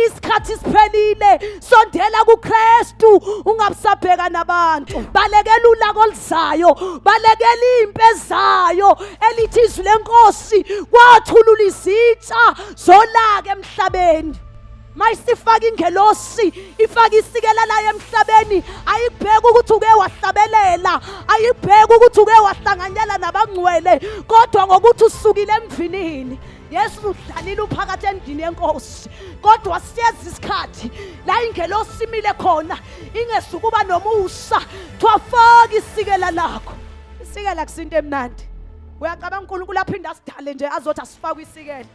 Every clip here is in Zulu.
Isikhathi siphelile. Sondela kuKristu, ungabusabheka nabantu. Balekela ulaka oluzayo, balekela impi ezayo. Elithi izwi lenkosi, kwathulula izitsha zolaka emhlabeni. Mayisifaka ingelosi, ifaka isikela layo emhlabeni, ayibheki ukuthi uke wahlabelela, ayibheki ukuthi uke wahlanganyela nabangcwele, kodwa ngokuthi usukile emvinini. Yesu udlalile uphakathi endlini yenkosi, kodwa siyeza isikhathi la ingelosi imile khona ingezukuba nomusa, kuthiwa faka isikela lakho. Isikela kusinto emnandi. Uyacabanga uNkulunkulu aphinde asidale nje azothi asifake isikela?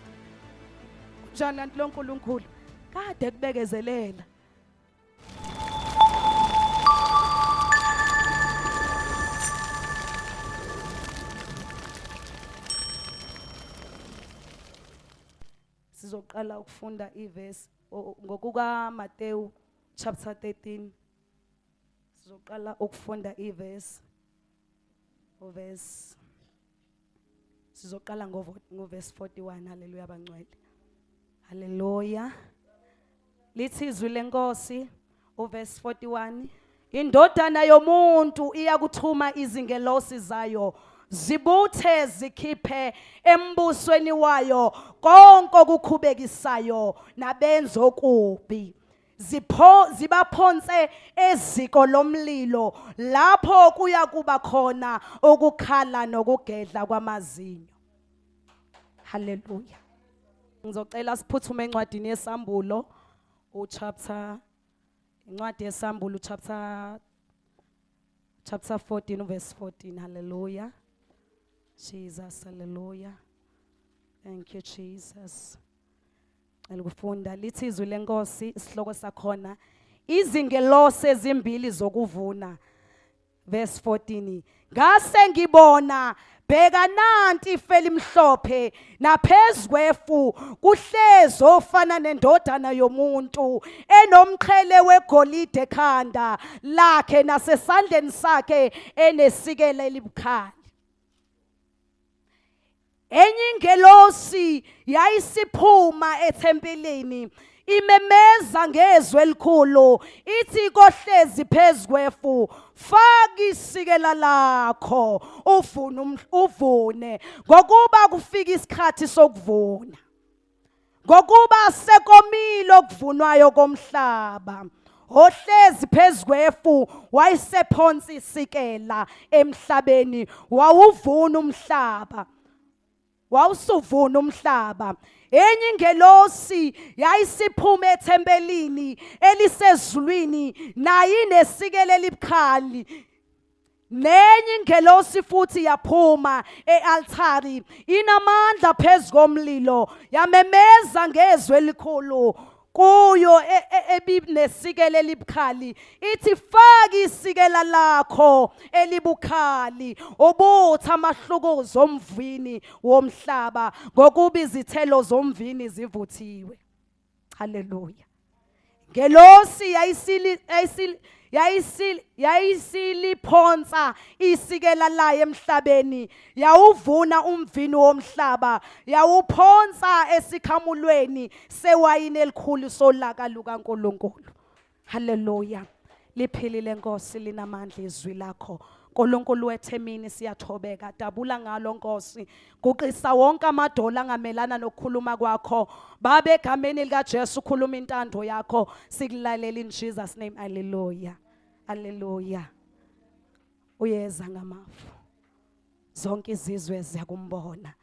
Kunjani kanti lo Nkulunkulu kade kubekezelela? Sizoqala ukufunda ivesi ngokuka Mateyu chapter 13. Sizoqala ukufunda ivesi uverse Sizoqala ngoverse 41. Haleluya bangcwele. Haleluya. Lithi izwi lenkosi uverse 41, indodana yomuntu iyakuthuma izingelosi zayo zibuthe zikhiphe embusweni wayo konke okukhubekisayo nabenza okubi, zipho zibaphonse eziko lomlilo, lapho kuya kuba khona ukukhala nokugedla kwamazinyo. Haleluya. Ngizocela siphuthume encwadini yesambulo uchapter, incwadi yesambulo chapter 14 verse 14. Haleluya Jesus, haleluya. Thank you Jesus. Cela ukufunda, lithi izwi lenkosi, isihloko sakhona izingelosi ezimbili zokuvuna. Verse 14, ngase ngibona, bheka nanti ifu elimhlophe, naphezu kwefu kuhlezi ofana nendodana yomuntu, enomqhele wegolide ekhanda lakhe, nasesandleni sakhe enesikela elibukhali. Enye ingelosi yayisiphuma ethempelini imemeza ngezwi elikhulu ithi kohlezi phezu kwefu, faka isikela lakho uvune, uvune, ngokuba kufika isikhathi sokuvuna, ngokuba sekomile okuvunwayo komhlaba. Ohlezi phezu kwefu wayesephonsa isikela emhlabeni, wawuvuna umhlaba, wawusuvuna umhlaba. Enye ingelosi yayisiphuma ethempelini elisezulwini, nayo inesikela elibukhali. Nenye ingelosi futhi yaphuma e-altari inamandla phezu komlilo, yamemeza ngezwi elikhulu kuyo ebinesikela elibukhali, ithi, faka isikela lakho elibukhali, ubutha amahlukuzo omvini womhlaba, ngokuba izithelo zomvini zivuthiwe. Haleluya. Ngelosi yayisili yayisili yayisili yayisiliphonsa isikela layo emhlabeni, yawuvuna umvini womhlaba, yawuphonsa esikhamulweni sewayini elikhulu solaka lukaNkulunkulu. Haleluya. Liphilile Nkosi, linamandla izwi lakho. Nkulunkulu wethemini, siyathobeka, dabula ngalo Nkosi, guqisa wonke amadola angamelana nokukhuluma kwakho Baba, egameni likaJesu. Khuluma intando yakho, sikulalela in Jesus name. Haleluya, haleluya. Uyeza ngamafu, zonke izizwe ziyakumbona.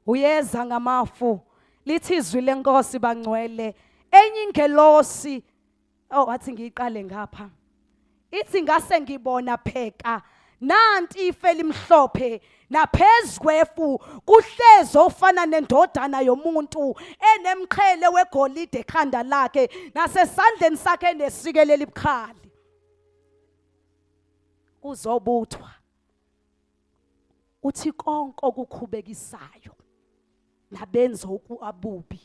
Uyeza ngamafu, lithi izwi lenkosi bangcwele. Enye ingelosi, oh, wathi ngiyiqale ngapha, ithi ngase ngibona, pheka nanti ifu elimhlophe, naphezu kwefu kuhlezi ofana nendodana yomuntu, enemqhele wegolide ekhanda lakhe, nasesandleni sakhe enesikele elibukhali. Kuzobuthwa, uthi, konke okukhubekisayo nabenza okuabubi.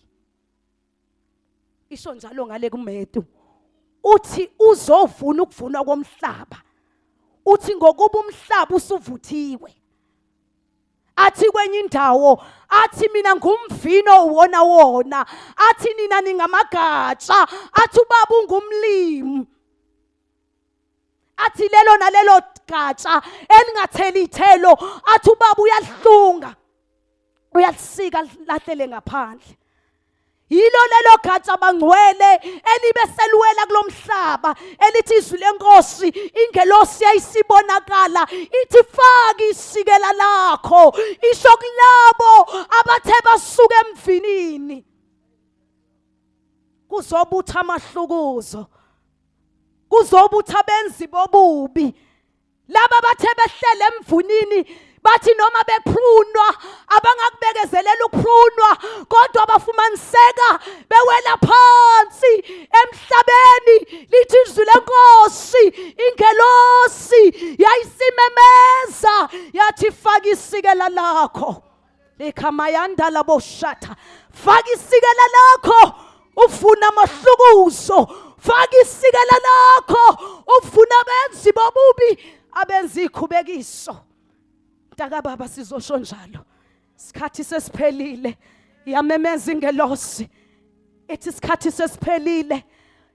Isho njalo ngale kuMethu, uthi uzovuna ukuvunwa komhlaba, uthi ngokuba umhlaba usuvuthiwe. Athi kwenye indawo athi mina ngumvino wona wona, athi nina ningamagatsha, athi ubaba ungumlimi. Athi lelo nalelo gatsha elingatheli ithelo, athi ubaba uyalihlunga, uyalisika lahlele ngaphandle. Yilo lelo gatsha bangcwele elibe seluwela kulomhlaba elithi izwi lenkosi ingelosi yayisibonakala ithi faka isikela lakho, isho kulabo abathe basuka emvinini. Kuzobutha amahlukuzo, kuzobutha abenzi bobubi, laba bathe behlele emvunini bathi noma bephunwa abangakubekezelela ukuphunwa, kodwa bafumaniseka bewela phansi emhlabeni. Lithi izwi lenkosi ingelosi yayisimemeza yathi faka isikela lakho likhamayanda laboshatha, faka isikela lakho ufuna amahlukuzo, faka isikela lakho ufuna abenzi bobubi abenza ikhubekiso. Mntakababa, sizosho njalo, isikhathi sesiphelile. Yamemeza ingelosi ithi isikhathi sesiphelile.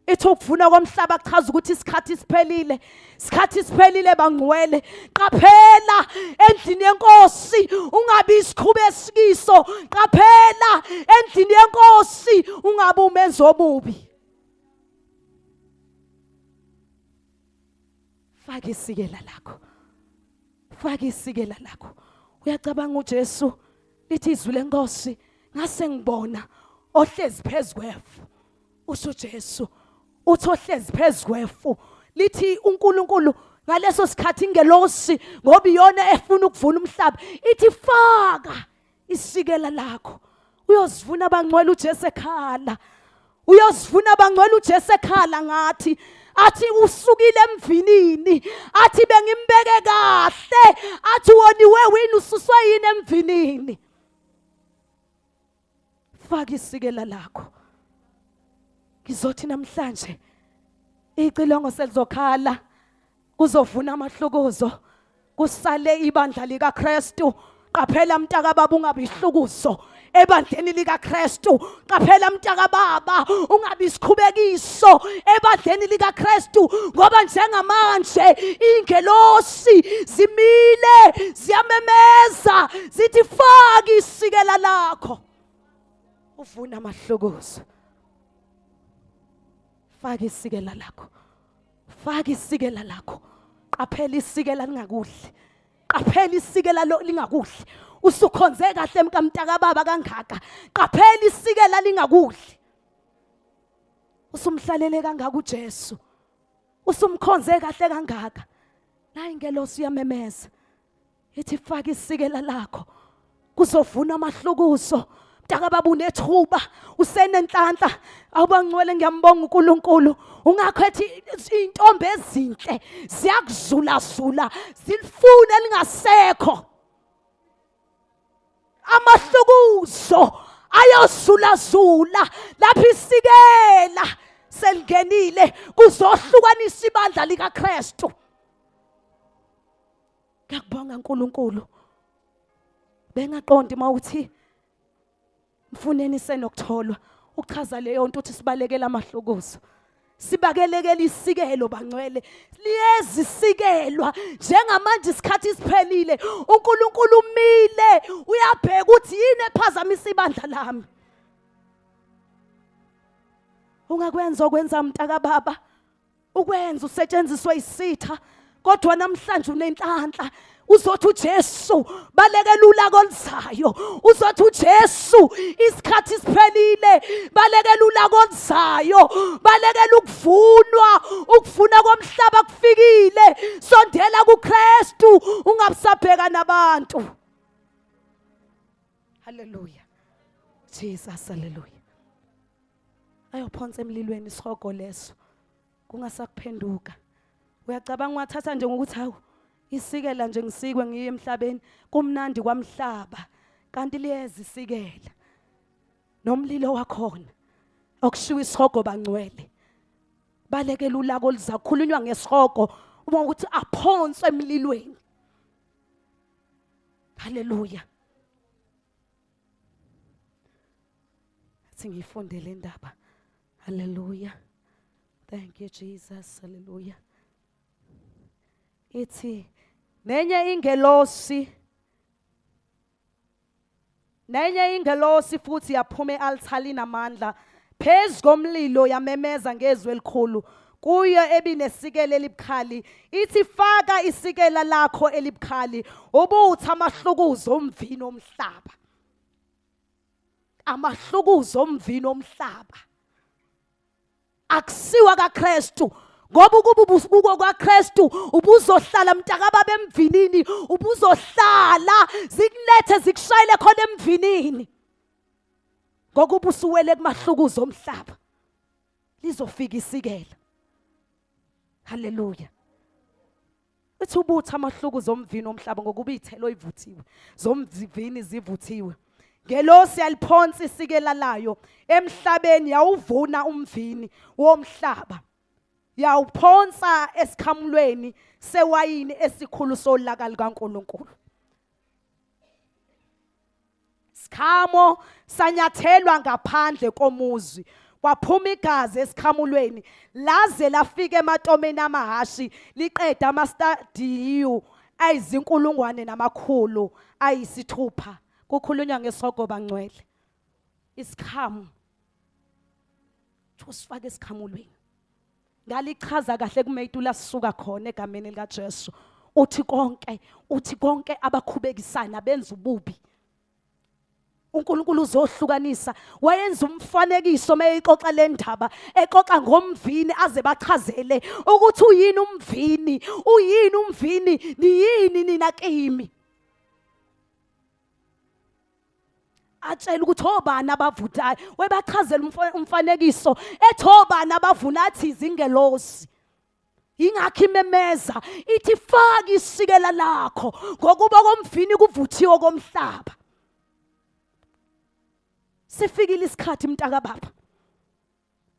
Ithi ukuvuna komhlaba kuchaza ukuthi isikhathi siphelile. Isikhathi siphelile bangcwele. Qaphela endlini yenkosi ungabi isikhube esikiso. Qaphela endlini yenkosi ungabi umenzi omubi. Faka isikela lakho. Faka isikela lakho. Uyacabanga uJesu lithi izwi lenkosi ngase ngibona ohlezi phezu kwefu. Usho uJesu uthi ohlezi phezu kwefu. Lithi uNkulunkulu ngaleso sikhathi ingelosi ngoba iyona efuna ukuvuna umhlaba ithi faka isikela lakho uyozivuna abangcwele. uJesu ekhala, uyozivuna abangcwele. uJesu ekhala ngathi athi usukile emvinini, athi bengimbeke kahle, athi woniwe wini, ususwe yini emvinini. Faka isikela lakho. Ngizothi namhlanje icilongo selizokhala, kuzovuna amahlukuzo, kusale ibandla likaKristu. Qaphela mntaka baba ungabi ihlukuzo ebandleni likaKristu. Qaphela mntaka baba ungabi isikhubekiso ebandleni likaKristu, ngoba njengamanje ingelosi zimile ziyamemeza zithi faka isikela lakho uvuna amahlukuzo. Faka isikela lakho, faka isikela lakho. Qaphela isikela lingakudli, qaphela isikela lingakudli. Usukhonze kahle mkamntaka baba kangaka, qaphela isikela lingakudli. Usumhlalele kangaka uJesu, usumkhonze kahle kangaka, nayi ingelosi uyamemeza ithi faka isikela lakho kuzovuna amahlukuzo. Mntakababa unethuba, usenenhlanhla. Awubangcwele, ngiyambonga uNkulunkulu. Ungakhethi intombi ezinhle ziyakuzulazula zilifune lingasekho. Amahlukuzo ayozulazula lapho isikela selingenile, kuzohlukanisa ibandla likaKristu. Ngiyakubonga uNkulunkulu. Bengaqondi mawuthi mfuneni senokutholwa, uchaza leyo nto uthi sibalekela amahlukuzo. Sibakelekela isikelo bangcwele, liyeza isikelwa njengamanje isikhathi siphelile. uNkulunkulu umile uyabheka ukuthi yini ephazamisa ibandla lami. Ungakwenza okwenza mntaka baba, ukwenza usetshenziswe isitha, kodwa namhlanje unenhlanhla. Uzothi uJesu balekela ulaka oluzayo. Uzothi uJesu isikhathi siphelile, balekela ulaka oluzayo, balekela ukuvunwa, ukuvuna komhlaba kufikile. Sondela kuKristu ungabusabheka nabantu. Haleluya, Jesus, haleluya. Ayophonsa emlilweni isihogo leso kungasakuphenduka. Uyacabanga wathatha nje ngokuthi hawu isikela nje ngisikwe ngiye emhlabeni, kumnandi kwamhlaba, kanti liyeza isikela nomlilo wakhona okushiwa isihogo bangcwele. Balekela ulaka oluza, kukhulunywa ngesihogo uma ukuthi aphonswe emlilweni. Haleluya. Athi ngiyifunde le ndaba. Haleluya. Thank you Jesus. Haleluya. Ithi nenye ingelosi Nenye ingelosi futhi yaphuma e-altare inamandla phezu komlilo yamemeza ngezwi elikhulu kuyo ebinesikela elibukhali ithi faka isikela lakho elibukhali ubutha amahlukuzo omvini omhlaba amahlukuzo omvini omhlaba akusiwa kaKristu ngoba ukuba ubusukuko kwaKristu ubuzohlala mntakababa emvinini ubuzohlala zikulethe zikushayele khona emvinini ngokuba usuwele kumahlukuzo omhlaba lizofika isikela haleluya Uthi ubutha amahluku zomvini omhlaba ngokuba iy'thelo ivuthiwe zomvini zivuthiwe. Ngelosi yaliphonsa isikela layo emhlabeni yawuvuna umvini womhlaba yawuphonsa esikhamulweni sewayini esikhulu solaka lukaNkulunkulu. Sikhamo sanyathelwa ngaphandle komuzi kwaphuma igazi esikhamulweni laze lafika ematomeni amahashi liqeda amastadiyu ayizinkulungwane namakhulu ayisithupha kukhulunywa ngesogo bangcwele isikhamo usifake esikhamulweni ngalichaza kahle kumeyitu lasisuka khona egameni likaJesu uthi konke uthi konke abakhubekisana benza ububi uNkulunkulu uzohlukanisa wayenza umfanekiso meyixoxa le ndaba exoxa ngomvini aze bachazele ukuthi uyini umvini uyini umvini niyini nina kimi atshela ukuthi obani abavuthayo webachazela umfanekiso ethi obani abavuna athi izingelosi ingakho imemeza ithi faka isikela lakho ngokuba komvini kuvuthiwe komhlaba sifikile isikhathi mntaka baba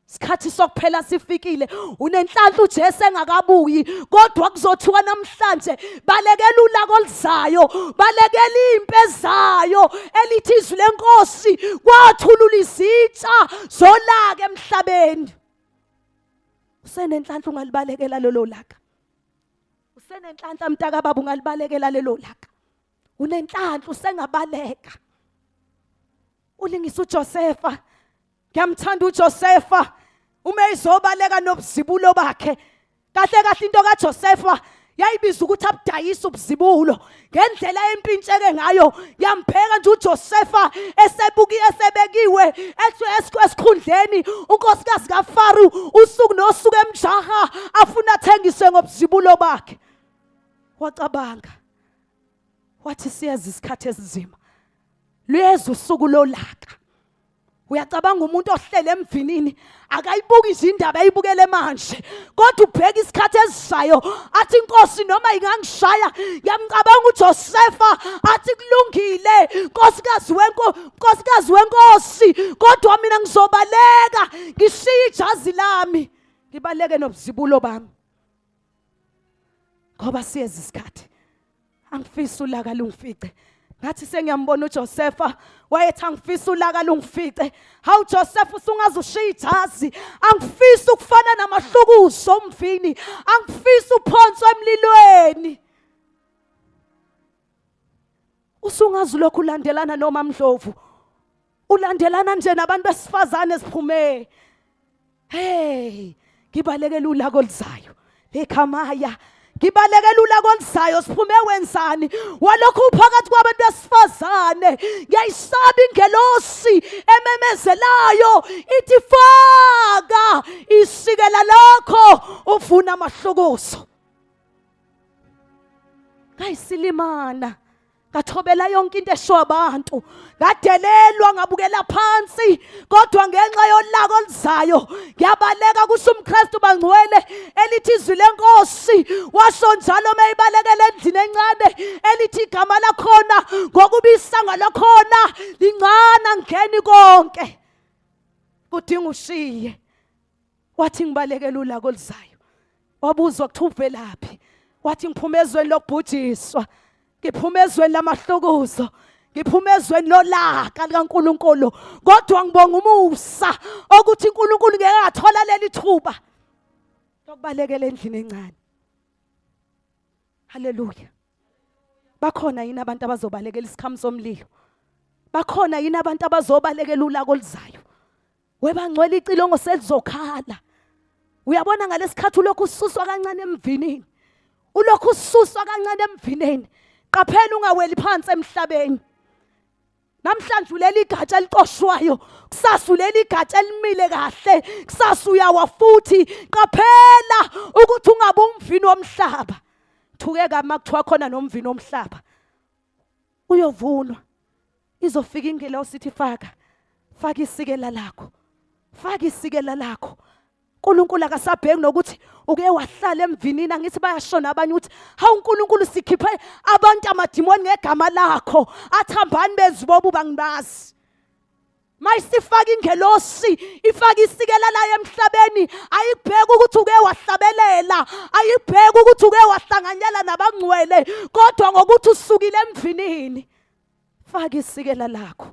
Sikhathi sokuphela sifikile unenhlanhla uJesu engakabuyi kodwa kuzothiwa namhlanje balekela ulaka oluzayo balekela impi ezayo elithi izwi lenkosi kwathulula izitsha zolaka emhlabeni usenenhlanhla ungalibalekela lelo laka usenenhlanhla mntaka baba ungalibalekela lelo laka unenhlanhla usengabaleka ulingisa uJosefa ngiyamthanda uJosefa uma ezobaleka nobuzibulo bakhe kahle kahle into kaJosefa yayibiza ukuthi abudayise ubuzibulo ngendlela empintsheke ngayo yambheka nje uJosefa esebuki esebekiwe esikhundleni unkosikazi kaFaro usuku nosuku emjaha afuna athengiswe ngobuzibulo bakhe wacabanga wathi siyeza isikhathi esinzima luyeza usuku lolaka uyacabanga umuntu ohlele emvinini akayibuki nje indaba ayibukele manje kodwa ubheka isikhathi esizayo athi inkosi noma ingangishaya ngiyamcabanga uJosefa athi kulungile nkosikazi wenkosi nkosikazi wenkosi kodwa mina ngizobaleka ngishiye ijazi lami ngibaleke nobuzibulo bami ngoba siyeza isikhathi angifisi ulaka lungifice ngathi sengiyambona uJosefa wayethi angifisi ulaka lungifice hawu Joseph usungaze ushiye ijazi angifisi ukufana namahlukuzo omvini angifisi uphonswe emlilweni usungazi lokhu ulandelana noma Mdlovu ulandelana nje nabantu besifazane siphume hey ngibalekela ulaka oluzayo lekhamaya ngibalekela ulaka oluzayo siphume wenzani walokhu uphakathi kwabantu besifazane ngiyayisaba ingelosi ememezelayo ithi faka isikela lakho uvuna amahlukuzo ngayisilimana ngathobela yonke into esho abantu ngadelelwa ngabukela phansi kodwa ngenxa yolaka oluzayo ngiyabaleka kusho umKristu bangcwele elithi izwi lenkosi washo njalo meyibalekela endlini encane elithi igama lakhona ngokuba isango lakhona lincane angeni konke kudinga ushiye wathi ngibalekela ulaka oluzayo wabuzwa kuthiwa uvelaphi wathi ngiphuma ezweni lokubhujiswa Ngiphuma ezweni lamahlukuzo, ngiphuma ezweni lolaka likaNkulunkulu, kodwa ngibonga umusa okuthi uNkulunkulu ngeke ngathola leli thuba lokubalekela endlini encane. Haleluya. Bakhona yini abantu abazobalekela isikhamu somlilo? Bakhona yini abantu abazobalekela ulaka oluzayo? Webangcwele icilongo selizokhala. Uyabona ngalesikhathi ulokhu ususwa kancane emvinini. Ulokhu ususwa kancane emvinini. Qaphela ungaweli phansi emhlabeni. Namhlanje uleli igatsha elicoshwayo, kusasa uleli igatsha elimile kahle, kusasa uyawa futhi. Qaphela ukuthi ungabe umvini womhlaba. Thuke kama kuthiwa khona nomvini womhlaba. Uyovunwa. Izofika ingelosi ithi faka. Faka isikela lakho. Faka isikela lakho. uNkulunkulu akasabheki nokuthi uke wahlala emvinini angithi bayashona abanye ukuthi hawu uNkulunkulu sikhiphe abantu amadimoni ngegama lakho athambani benzi bobuba ngibazi mayisifaka ingelosi ifaka isikela layo emhlabeni ayibheki ukuthi uke wahlabelela ayibheki ukuthi uke wahlanganyela nabangcwele kodwa ngokuthi usukile emvinini faka isikela lakho.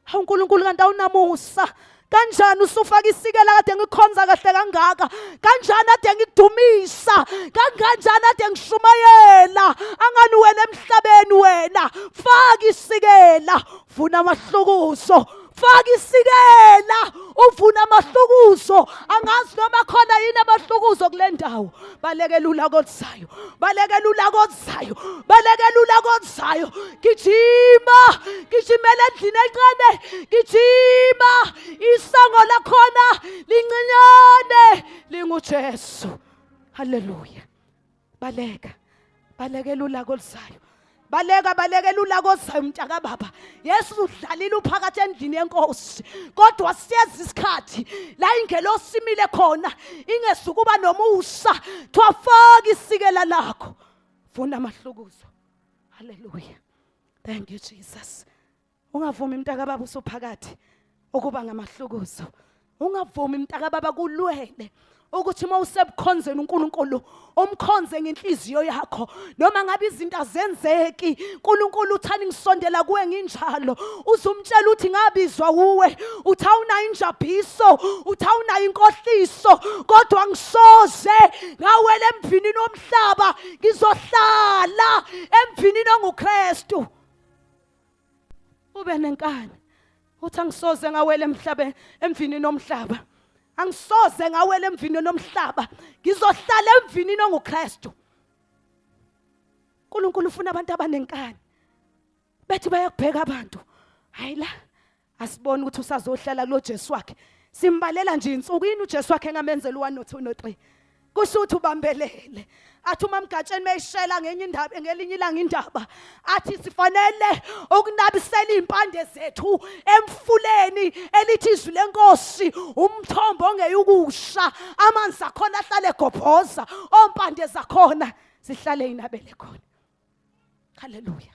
Hawu uNkulunkulu kanti awunamusa. Kanjani usufaka isikela kade ngikhonza kahle kangaka? Kanjani ade ngikudumisa? Kanganjani ade ngishumayela? Angani wena emhlabeni wena? Faka isikela, vuna amahlukuzo. Faka isikela, uvuna amahlukuzo. Angazi noma khona yini amahlukuzo kule ndawo. Balekela ulaka oluzayo. Balekela ulaka oluzayo. Balekela ulaka oluzayo. Gijima, gijimela endlini encane. Gijima, isango lakhona lincinyane linguJesu. Haleluya. Baleka. Balekela ulaka oluzayo. Baleka balekela ulaka ozayo mntaka baba. Yesu udlalile uphakathi endlini yenkosi. Kodwa siyeza isikhathi la ingelosi imile khona ingezukuba nomusa. Kuthiwa faka isikela lakho. Vuna amahlukuzo. Hallelujah. Thank you Jesus. Ungavumi mntaka baba usuphakathi ukuba ngamahlukuzo. Ungavumi mntaka baba kulwele ukuthi uma usebukhonzeni uNkulunkulu umkhonze ngenhliziyo yakho noma ngabe izinto azenzeki uNkulunkulu uthani ngisondela kuwe nginjalo uzumtshela uthi ngabizwa uwe uthi awunayo injabhiso uthi awunayo inkohliso kodwa ngisoze ngawela emvinini womhlaba ngizohlala emvinini onguKristu ube nenkani uthi angisoze ngawela emhlabeni emvinini omhlaba angisoze ngawela emvinini omhlaba ngizohlala emvinini onguKristu uNkulunkulu ufuna abantu abanenkani bethi bayakubheka abantu hayi la asiboni ukuthi usazohlala kulo Jesu wakhe simbalela nje insuku yini uJesu wakhe engamenzela u1 no 2 no 3 kusho ukuthi ubambelele athi uma mgatsheni meyishela ngenye indaba ngelinye ilanga indaba athi sifanele ukunabisela izimpande zethu emfuleni elithi izwi lenkosi umthombo ongeyukusha amanzi akhona ahlale egobhoza ompande zakhona zihlale inabele khona haleluya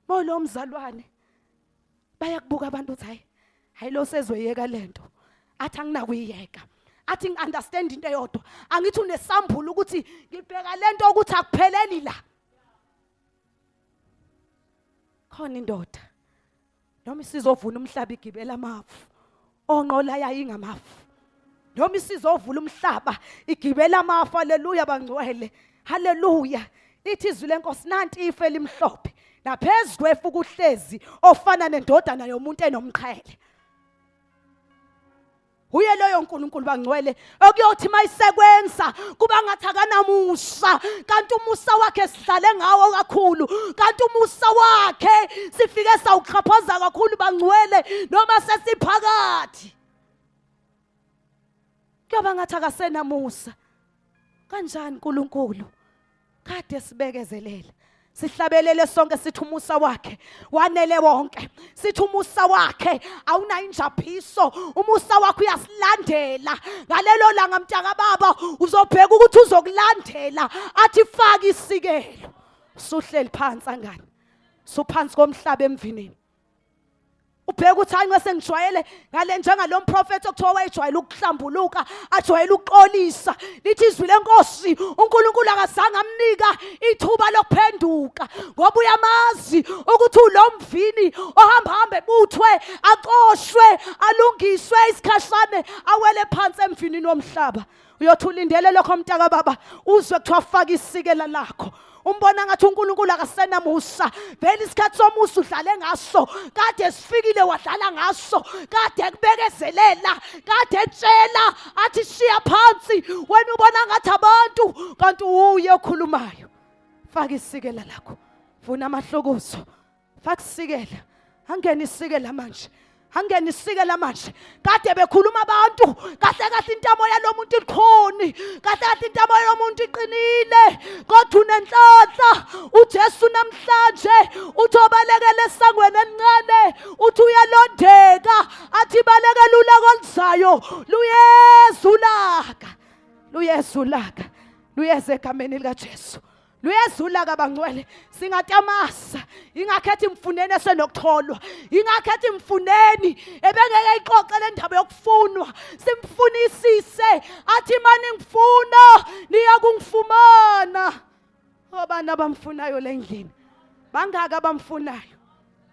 molo mzalwane bayakubuka abantu uthi hayi hayi lo sezoyeka lento athi anginakuyiyeka athi ngi-understand into eyodwa angithi unesambulo ukuthi ngibheka lento ukuthi akupheleli la khona indoda noma isizovuna umhlaba igibela amafu onqola yayingamafu noma isizovula umhlaba igibela amafu haleluya bangcwele haleluya ithi izwi lenkosi nanti ifu elimhlophe naphezu kwefu kuhlezi ofana nendodana yomuntu enomqhele uye loyo nkulunkulu bangcwele okuyothi mayisekwenza kuba ngathi akanamusa kanti umusa wakhe sihlale ngawo kakhulu kanti umusa wakhe sifike sawuxhaphaza kakhulu bangcwele noma sesiphakathi kuyoba ngathi akasenamusa kanjani uNkulunkulu kade sibekezelela sihlabelele sonke sithi umusa wakhe wanele wonke sithi umusa wakhe awunayo injabhiso umusa wakhe uyasilandela ngalelo langa mntaka baba uzobheka ukuthi uzokulandela athi faka isikelo suhleli phansi angani suphansi komhlaba emvinini. Ubheka ukuthi hayi ngase ngijwayele ngale njengalo mprofethi okuthiwa wayejwayele ukuhlambuluka, ajwayele ukuxolisa. Lithi izwi lenkosi, uNkulunkulu akazange amnika ithuba lokuphenduka, ngoba uyamazi ukuthi ulo mvini ohamba hambe ebuthwe, acoshwe, alungiswe isikhashane, awele phansi emvinini womhlaba. Uyothi ulindele lokho mntaka baba, uzwe kuthiwa faka isikela lakho. Umbona ngathi uNkulunkulu akasenamusa. Vele isikhathi somusa udlale ngaso, kade sifikile wadlala ngaso, kade ekubekezelela, kade etshela athi shiya phansi, wena ubona ngathi abantu, kanti uye okhulumayo. Faka isikela lakho, vuna amahlokozo, faka isikela, angene isikela manje, angene isikela manje. Kade bekhuluma abantu, kahle kahle intamo yalomuntu ilikhuni, kahle kahle intamo yalomuntu iqinile, kodwa unenhlanhla. uJesu namhlanje uthi obalekele esangweni elincane, uthi uyalondeka, athi balekela ulaka oluzayo, luyeza ulaka, luyeza ulaka, luyeza egameni likaJesu. Luyeza ulaka bangcwele, singatamasa. Ingakho ethi mfuneni esenokutholwa, ingakho ethi mfuneni ebengeke ixoxe le ndaba yokufunwa. Simfunisise, athi mani ngifuna niyakungifumana. Obani abamfunayo le ndlini? Bangaka abamfunayo,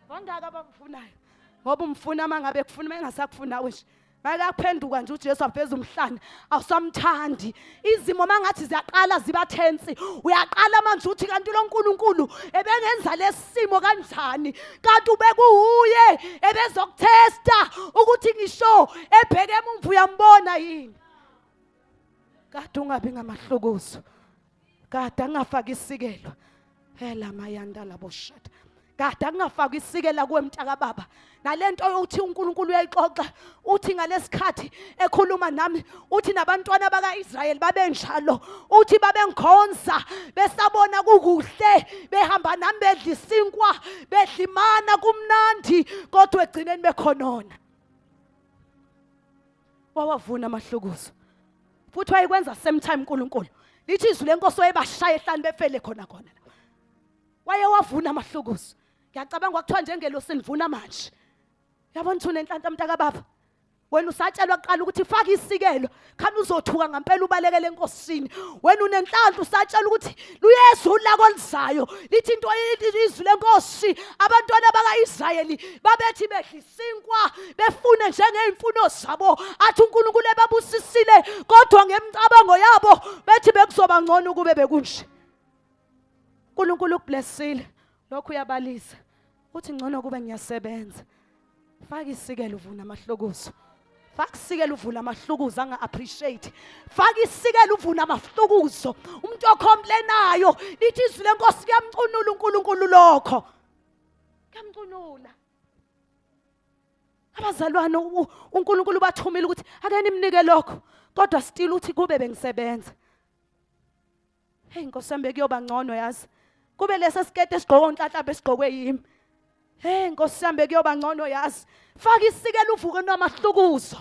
bangaka abamfunayo. Ngoba umfuna mangabe kufuna, mengasakufuna nje Makaphenduka nje uJesu aveza umhlane, awusamthandi. Izimo mangathi ziyaqala ziba tense, uyaqala manje uthi kanti lo Nkulunkulu ebengenza lesimo kanjani? Kanti ubekuuye ebezokuthesta ukuthi ngisho ebheke emumva uyambona yini? Kade ungabi ngamahlukuzo, kade angafaki isikelo. Hela mayanda labo shada. Kade akungafakwa isikela kuwe mntaka baba. Nalento yokuthi uNkulunkulu uyayixoxa, uthi ngalesikhathi ekhuluma nami, uthi nabantwana bakaIsrayeli babenjalo, uthi babengikhonza besabona kukuhle, behamba nami bedla isinkwa, bedla imana kumnandi, kodwa egcineni bekhonona. Wawavuna amahlukuzo. Futhi wayekwenza same time uNkulunkulu. Lithi izwi lenkosi wayebashaya ehlane befele khona khona. Wayewavuna amahlukuzo. Ngiyacabanga kwakuthiwa njengelosi nivuna manje. Yabona ukuthi unenhlanhla mntaka baba. Wena usatshelwa kuqala ukuthi faka isikelo, khani uzothuka ngempela ubalekele enkosini. Wena unenhlanhla usatshela ukuthi luyeza ulaka oluzayo. Lithi into izwi lenkosi, abantwana bakaIsrayeli babethi bedla isinkwa befune njengeyimfuno zabo, athi uNkulunkulu ebabusisile, kodwa ngemicabango yabo bethi bekuzoba ngcono ukube bekunje. uNkulunkulu ukublessile, lokhu uyabalisa, uthi ngcono kube ngiyasebenza. Faka isikelo uvuna amahlokozo, faka isikelo uvula amahlukuzo anga appreciate, faka isikelo uvuna amahlukuzo umuntu ocomplainayo. Lithi izwi lenkosi kuyamcunula uNkulunkulu, lokho kuyamcunula. Abazalwane uNkulunkulu bathumile ukuthi ake nimnike lokho, kodwa still uthi kube bengisebenza. Hey Nkosi yami, bekuyoba ngcono yazi kube lesi sikete esigqokwe uNhlanhla besigqokwe yimi. Hey Nkosi yami, bekuyoba ngcono yazi. Faka isikelo uvuke namahlukuzo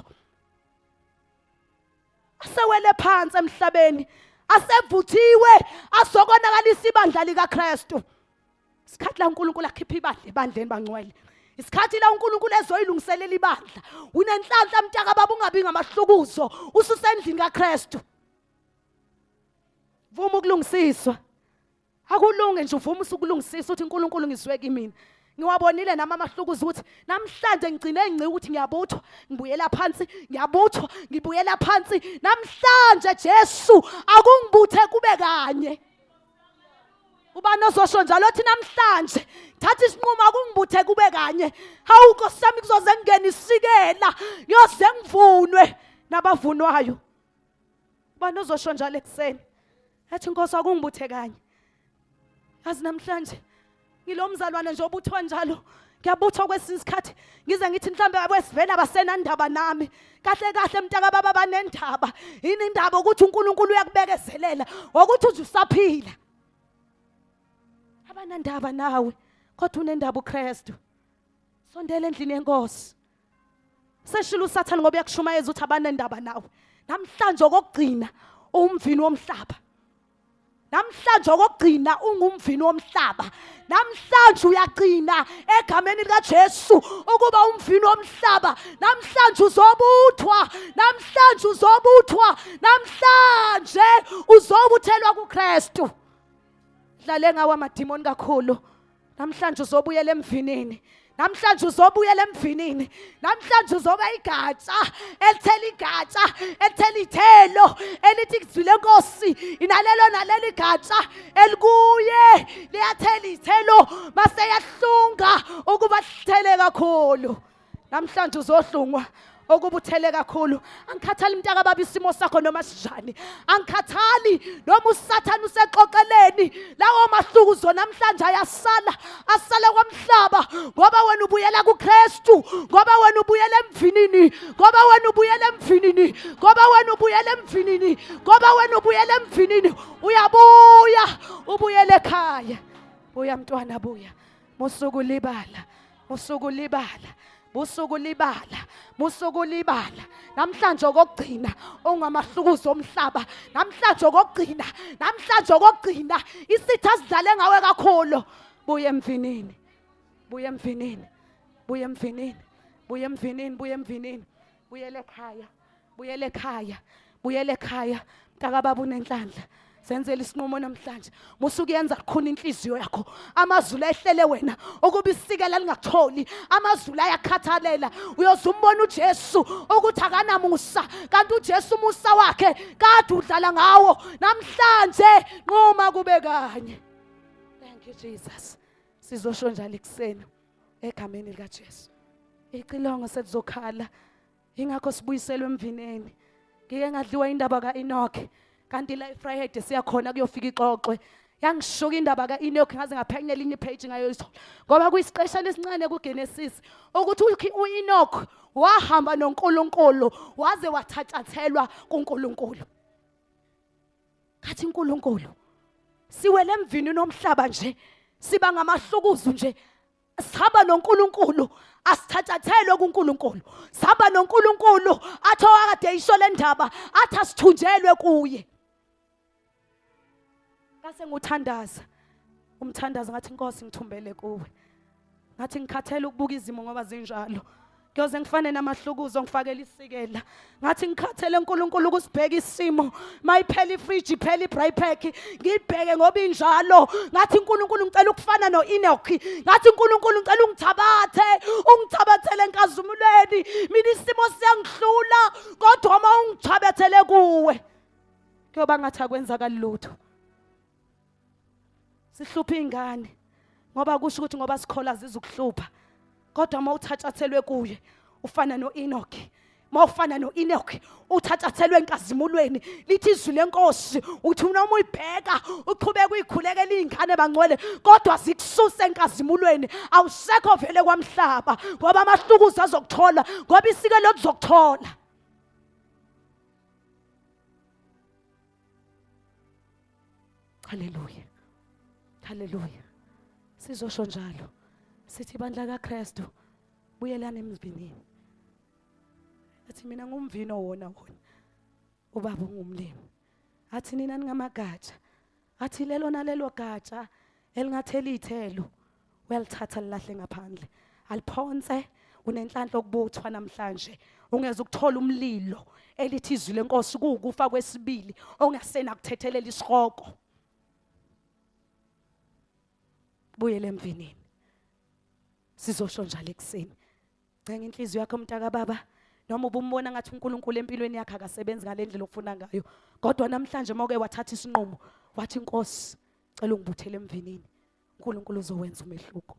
asewele phansi emhlabeni, asevuthiwe, azokonakalisa ibandla likaKristu. Isikhathi la uNkulunkulu akhipha ibandla ebandleni bangcwele, isikhathi la uNkulunkulu ezoyilungiselela ibandla. Unenhlanhla mntaka baba, ungabi ngamahlukuzo ususendlini kaKristu. Vuma ukulungisiswa, akulunge nje uvuma usukulungisisa, uthi uNkulunkulu ngizwe kimi. Ngiwabonile nami amahlukuzo ukuthi namhlanje ngigcine ngci ukuthi ngiyabuthwa ngibuyela phansi, ngiyabuthwa ngibuyela phansi. Namhlanje Jesu akungibuthe kube kanye. Ubani ozosho njalo othi namhlanje thatha isinqumo akungibuthe kube kanye? Hawu Nkosi yami, kuzoze ngingene isikela, ngiyoze ngivunwe nabavunwayo. Ubani ozosho njalo ekuseni ethi Nkosi akungibuthe kanye? Yazi namhlanje ngilo mzalwane nje obuthwa njalo, ngiyabuthwa kwesinye isikhathi ngize ngithi mhlambe abesivela abasenandaba nami. Kahle kahle mntaka baba banendaba. Yini indaba? Ukuthi uNkulunkulu uyakubekezelela ngokuthi nje usaphila. Abanandaba nawe, kodwa unendaba uKristu. Sondela endlini yenkosi. Seshilo uSathane ngoba uyakushumayeza ukuthi abanendaba nawe. Namhlanje okokugcina umvini womhlaba. Namhlanje okugcina ungumvini womhlaba. Namhlanje uyagcina egameni likaJesu ukuba umvini womhlaba. Namhlanje uzobuthwa, namhlanje uzobuthwa, namhlanje uzobuthelwa kuKristu. Dlale ngawo amadimoni kakhulu. Namhlanje uzobuyela emvinini. Namhlanje uzobuyela emvinini. Namhlanje uzoba igatsha elithela igatsha elithela ithelo elithi kuzwile Nkosi inalelo naleli gatsha elikuye liyathela ithelo mase yahlunga ukuba lithele kakhulu. Namhlanje uzohlungwa okuba uthele kakhulu. Angikhathali mntaka baba isimo sakho noma sinjani, angikhathali noma usathane usexoxeleni lawo mahlukuzo namhlanje ayasala, asala kwamhlaba, ngoba wena ubuyela kuKristu, ngoba wena ubuyela emvinini, ngoba wena ubuyela emvinini, ngoba wena ubuyela emvinini, ngoba wena ubuyela emvinini. Uyabuya ubuyele ekhaya. Buya mntwana, buya. Musukulibala, musukulibala, musukulibala, musukulibala. Namhlanje okokugcina ungamahlukuzo omhlaba. Namhlanje okokugcina, namhlanje okokugcina isitha sidlale ngawe kakhulu. Buya emvinini, buya emvinini, buya emvinini, buya emvinini, buya emvinini. Buyele ekhaya, buyele ekhaya, buyele ekhaya. Mntakababa unenhlanhla. Senzela isinqumo namhlanje. Musukuyenza lukhuni inhliziyo yakho. Amazulu ehlele wena ukuba isikela lingakutholi. Amazulu ayakhathalela. Uyoze umbone uJesu ukuthi akanamusa, kanti uJesu umusa wakhe kade udlala ngawo. Namhlanje nquma kube kanye. Thank you Jesus. Sizosho njalo ekuseni egameni likaJesu. Icilongo selizokhala. Ingakho sibuyiselwe emvineni. Ngike ngadliwa indaba kaEnoch. Kanti la eFryhead siyakhona kuyofika ixoxwe. Yangishuka indaba kaEnoch ngaze ngaphenya elinye ipage ngayoyithola. Ngoba kuyisiqeshana esincane kuGenesis ukuthi uEnoch wahamba noNkulunkulu waze wathatshathelwa kuNkulunkulu. Ngathi uNkulunkulu siwele emvini nomhlaba nje, siba ngamahlukuzu nje, sihamba noNkulunkulu asithatshathelwe kuNkulunkulu, sihamba noNkulunkulu athi owakade isho le ndaba athi asithunjelwe kuye. Ngase nguthandaza umthandazo ngathi Nkosi ngithumbele kuwe, ngathi ngikhathele ukubuka izimo ngoba zinjalo, kuyoze ngifane namahlukuzo ngifakele isikela. Ngathi ngikhathele uNkulunkulu ukusibheka isimo, mayiphela ifridge iphela ibraai pack ngibheke ngoba injalo. Ngathi uNkulunkulu ngicela ukufana noEnoch, ngathi uNkulunkulu ngicela ungithabathe, ungithabathele enkazimulweni, mina isimo siyangihlula kodwa uma ungithabathele kuwe kuyoba ngathi akwenzakali lutho. Sihlupha ingane ngoba kusho ukuthi ngoba sikhola zizukuhlupha, kodwa uma uthatshathelwe kuye ufana noEnoch. Uma ufana noEnoch uthatshathelwe enkazimulweni, lithi izwi lenkosi uthi noma uyibheka uqhubeka uyikhulekela izingane bangcwele, kodwa zikususe enkazimulweni, awusekho vele kwamhlaba ngoba amahlukuzo azokuthola, ngoba isike lokuzokuthola. Haleluya, haleluya. Sizosho njalo sithi ibandla kaKristu buyelani emvinini. Athi mina ngumvino wona wona, ubaba ungumlimi. Athi nina ningamagatsha. Athi lelo nalelo gatsha elingathela ithelo uyalithatha lilahle ngaphandle, aliphonse. Unenhlanhla okubuthwa namhlanje, ungeze ukuthola umlilo elithi izwi lenkosi kuwukufa kwesibili ongasena kuthethelela isihogo. Buyele emvinini. Sizosho njalo ekuseni. Ncenga inhliziyo yakho mntaka baba, noma ubumbona ngathi uNkulunkulu empilweni yakhe akasebenzi ngalendlela ofuna ngayo, kodwa namhlanje mawuke wathatha isinqumo wathi Nkosi cela ungibuthele emvinini, uNkulunkulu uzowenza umehluko.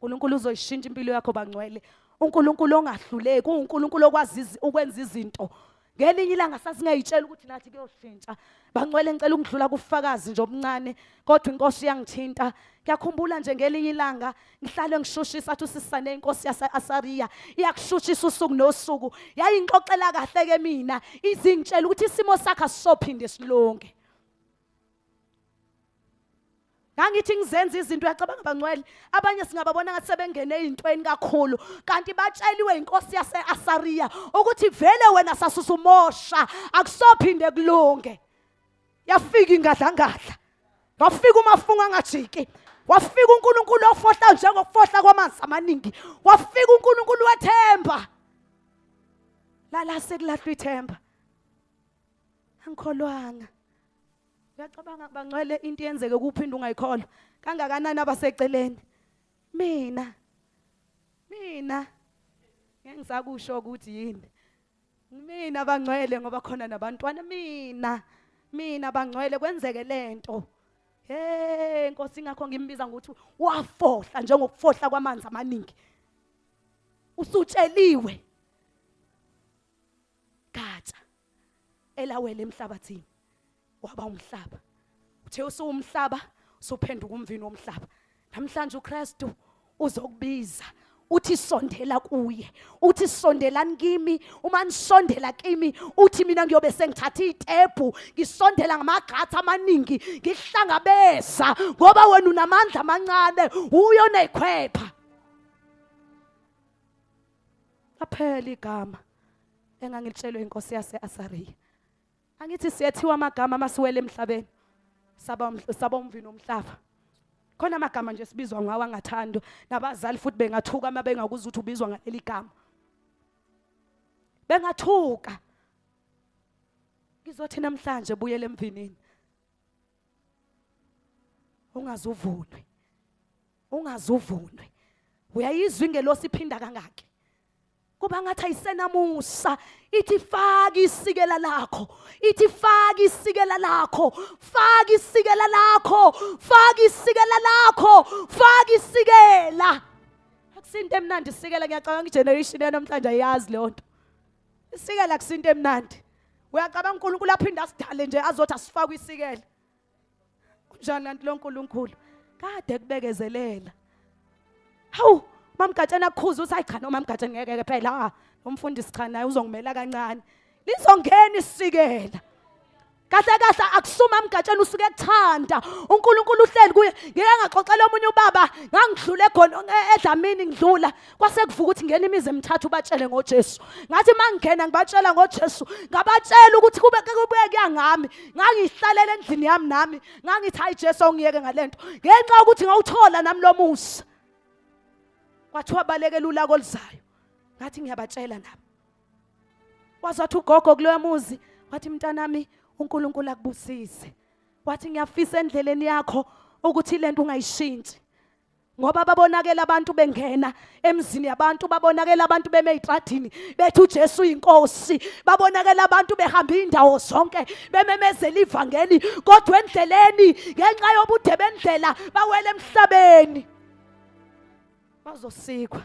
uNkulunkulu uzoyishintsha impilo yakho bangcwele. uNkulunkulu ongahluleki, uNkulunkulu okwazi ukwenza izinto. Ngelinye ilanga sasingayitshela ukuthi nathi kuyoshintsha. Bangcwele ngicela ukudlula kufakazi nje obuncane, kodwa inkosi iyangithinta. Ngiyakhumbula nje ngelinye ilanga ngihlale ngishushisa athi usisane inkosi yase-Asariya iyakushushisa usuku nosuku. Yayingixoxela kahle ke mina, izingitshela ukuthi isimo sakhe asisophinde silunge. Ngangithi ngizenza izinto, uyacabanga bangcwele, abanye singababona ngathi sebengene ezintweni kakhulu, kanti batsheliwe inkosi yase-Asariya ukuthi vele wena sasusumosha, akusophinde kulunge. Yafika ingadlangadla, wafika umafunga angajiki, wafika uNkulunkulu ofohla njengokufohla kwamanzi amaningi, wafika uNkulunkulu wethemba. Lala sekulahlwa ithemba. Angikholwanga. Uyacabanga bangcwele into yenzeke kuphinde ungayikholwa kangakanani abaseceleni. Mina ngeke ngisakusho ukuthi yini. Mina bangcwele ngoba khona nabantwana, mina bangcwele kwenzeke lento. Hey Nkosi, ingakho ngimbiza ngokuthi wafohla njengokufohla kwamanzi amaningi. Usutsheliwe gatsha elawele emhlabathini waba umhlaba. Uthe usuwumhlaba usuphenduka umvini womhlaba. Namhlanje uKristu uzokubiza uthi sondela kuye, uthi sondelani kimi. Uma nisondela kimi uthi mina ngiyobe sengithatha itepu ngisondela ngamagqatha amaningi ngihlangabeza, ngoba wena unamandla amancane, uyo nekhwepha. Aphela igama engangilitshelwe inkosi yase-Asariya. Angithi siyethiwa amagama masiwele emhlabeni, saba umvini womhlaba. Khona amagama nje sibizwa ngawo angathandwa nabazali, futhi bengathuka uma bengakuzwa ukuthi ubizwa ngaleli gama, bengathuka. Ngizothi namhlanje buyele emvinini, ungazuvunwe, ungazuvunwe. Uyayizwa ingelosi iphinda kangaki? Kuba ngathi ayisenamusa, ithi faka isikela lakho, ithi faka isikela lakho, faka isikela lakho, faka isikela lakho, faka isikela. Akusinto emnandi isikela. Ngiyacabanga igeneration yanamhlanje ayiyazi leyo nto. Isikela akusinto emnandi. Uyacabanga uNkulunkulu aphinde asidale nje azothi asifake isikela? Kunjani kanti lo Nkulunkulu kade kubekezelela? Hawu, mamgatsheni akukhuza uthi hayi cha, noma mamgatsheni ngeke ke phela, umfundisi cha naye uzongimela kancane. Lizongena isikela. Kahle kahle akusuma mgatsheni usuke ekuthanda. uNkulunkulu uhleli kuye. Ngike ngaxoxela omunye ubaba, ngangidlule khona eDlamini ngidlula, kwase kuvuka ukuthi ngena imizi emithathu ubatshele ngoJesu. Ngathi mangingena ngibatshela ngoJesu, ngabatshela ukuthi kube kubuye kuya ngami. Ngangihlalela endlini yami nami, ngangithi hayi Jesu awungiyeke ngalento. Ngenxa yokuthi ngawuthola nami lo musa. Kwathiwa balekela ulaka oluzayo. Ngathi ngiyabatshela nabo. Wazathi ugogo kuloya muzi, wathi mntanami uNkulunkulu akubusise. Wathi ngiyafisa endleleni yakho ukuthi lento ungayishintshi. Ngoba babonakela abantu bengena emzini yabantu, babonakela abantu beme ey'tradini bethi uJesu uyinkosi, babonakela abantu behamba iy'ndawo zonke bememezela ivangeli, kodwa endleleni ngenxa yobude bendlela bawele emhlabeni, bazosikwa.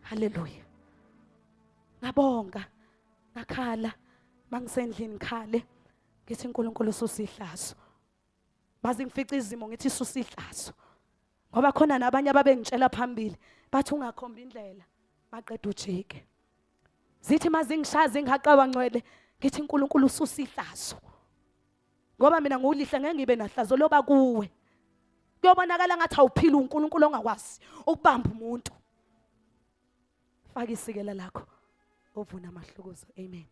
Haleluya. Ngabonga, ngakhala mangisendlini ngikhale ngithi uNkulunkulu ususihlazo. Maze ngifice izimo ngithi susihlazo. Ngoba khona nabanye ababengitshela phambili bathi ungakhomba indlela maqeda ujike. Zithi mazingishaya zingihaqawa ngcwele ngithi uNkulunkulu ususihlazo. Ngoba mina ngulihle ngeke ngibe nahlazo loba kuwe. Kuyobonakala ngathi awuphili uNkulunkulu ongakwazi ukubamba umuntu. Faka isikela lakho ovuna amahlukuzo. Amen.